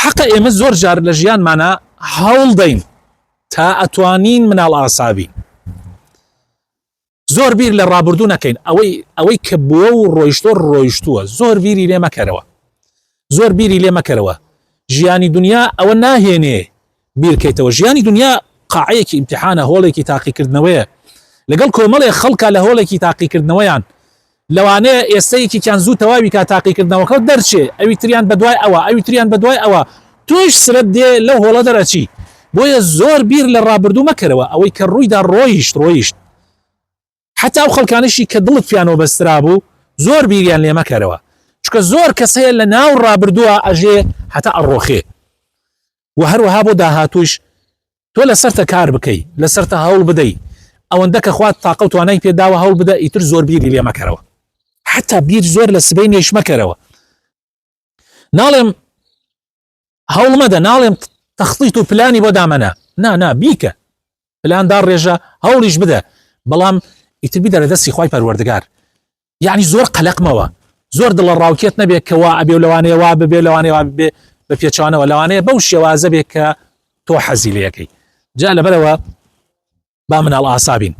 حەقە ئێمە زۆر جار لە ژیانمانە هەوڵ دەین تا ئەتوانین مناڵ ئاسابین زۆر بیر لە ڕابردوو نەکەین ئەوەی ئەوەی کە بووە و ڕۆیشتۆ ڕۆیشتووە زۆر بیری لێ مەکەرەوە زۆر بیری لێ مەکەرەوە ژیانی دنیا ئەوە ناهێنێ بیرکەیتەوە ژیانی دنیا قاعەیەکی ئیمتیحانە هۆڵێکی تاقیکردنەوەیە لەگەڵ کۆمەڵێ خەڵکا لە هۆڵێکی تاقیکردنەوەیان لەوانەیە ئێستا یەکێکیان زوو تەواوی کا تاقیکردنەوەکە و دەرچێ ئەوی تریان بەدوای ئەوە ئەوی تریان بەدوای ئەوە تۆیش سرەت دێ لەو هۆڵە دەرەچی بۆیە زۆر بیر لە ڕابردوو مەکەرەوە ئەوەی کە ڕوویدا ڕۆیشت ڕۆیشت حتا ئەو خەڵکانەشی کە دڵت پیانەوە بەسترابوو زۆر بیریان لێ مەکەرەوە چونکە زۆر کەس هەیە لە ناو ڕابردووە ئەژێ هەتا ئەڕۆخێ و هەروەها بۆ داهاتووش تۆ لەسەرتە کار بکەی لەسەرتە هەوڵ بدەی ئەوەندە کە خوا تاقە و توانای پێداوە هەوڵ بدە ئیتر زۆر بیری لێ مەکەرەوە حتا بیر زۆر لە سبەی نێش مەکەرەوە ناڵێم هەوڵ مەدە ناڵێم تەخڵیت و پلانی بۆ دامەنە نا نا بیکە پلان داڕێژە هەوڵیش بدە بەڵام ئیتر بیدە لە دەستی خوای پەروەردگار یعنی زۆر قەلەقمەوە زۆر دڵە ڕاوکێت نەبێت کە وا ئەبێ و لەوانەیە وا ببێ لەوانەیە وا ببێ بە پێچوانەوە لەوانەیە بەو شێوازە بێ کە تۆ حەزی لەکەی جا لەبەرەوە با مناڵ ئاسابین.